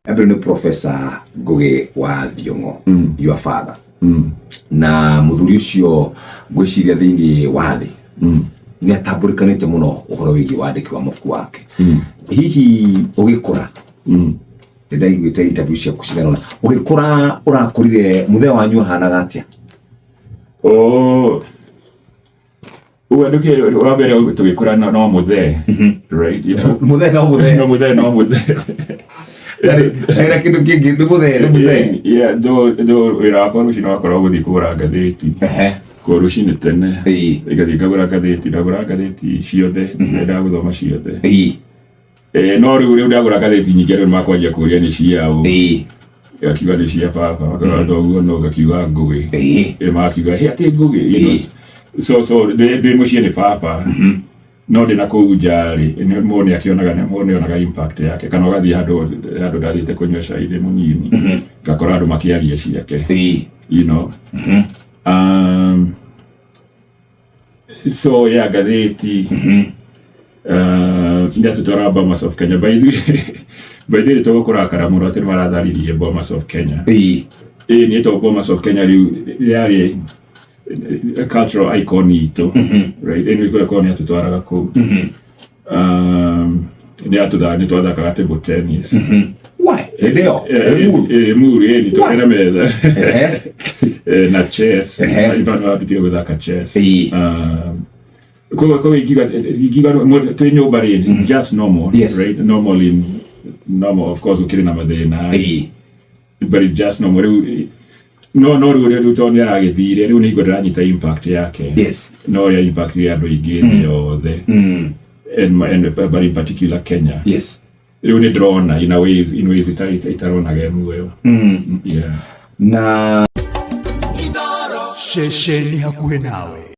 Mbere nĩ Professor Ngũgĩ wa Thiong'o, your father, na mũthuri ũcio ngwĩciria thĩinĩ wa thĩ nĩ atambũrĩkanĩte mũno ũhoro wĩgiĩ wandĩki wa mabuku wake. Hihi ũgĩkũra, nĩ ndaiguĩte interview ciaku cigana ũna, ũgĩkũra ũrakũrire mũthee wanyu ahanaga atĩa? Oh. Ũguo ndũkĩ wa mbere tũgĩkũra no mũthee, right? You know? Mũthee no mũthee. No mũthee no mũthee. Ndarĩ na kĩndũ kĩngĩ, nĩ mũthee, nĩ mũthee. Yeah, though wĩra wakwa rũcinĩ wakoragwo gũthiĩ kũgũra ngathĩti. Ko rũcinĩ tene. Ngathiĩ ngagũra ngathĩti, ndagũra ngathĩti ciothe, ndendaga gũthoma ciothe. No rĩu ndagũra ngathĩti nyingĩ andũ nĩmakwanjia kũria nĩ cia ũ. Ngakiuga nĩ cia baba, makarora thoguo no ngakiuga Ngũgĩ. Magakiuga hĩ atĩ Ngũgĩ. You know, so ndĩ mũciĩ nĩ baba. No ndĩ na kũu nja rĩ, mũndũ nĩ akĩonaga, mũndũ nĩ onaga impact yake. Kana ũgathiĩ handũ ndathiĩte kũnyua cai ndĩ mũnini, ngakora andũ makĩaria ciake. You know. So yeah, ngathĩti nĩatũtwara Bomas of Kenya. By the way tũgũkũrakara mũno atĩ nĩmaratharirie Bomas of Kenya. Ĩĩ nĩ to Bomas of Kenya rĩu yarĩ cultural icon itũ, right? Ĩno ĩkorwo nĩ atũtwaraga kũu. Nĩ twathakaga table tennis. Why? Hĩndĩ ĩyo? Limuru? Limuru, ĩĩ, nĩ twarĩ na metha. Na chess. Ivan wambitirie gũthaka chess. Koguo ingiuga twĩ nyũmba rĩ, it's just normal, right? Normal in normal, of course gũkĩrĩ na mathĩna. But it's just normal. Rĩu no rĩu rĩu tondũ nĩ aragĩthire rĩu nĩ ndĩranyita impact yake. No ya impact ya andũ aingĩ thĩ yothe. And but in particular Kenya. Rĩu nĩ ndĩrona in ways itaronaga muoyo. Yeah. Na Ceceni hakuhĩ nawe.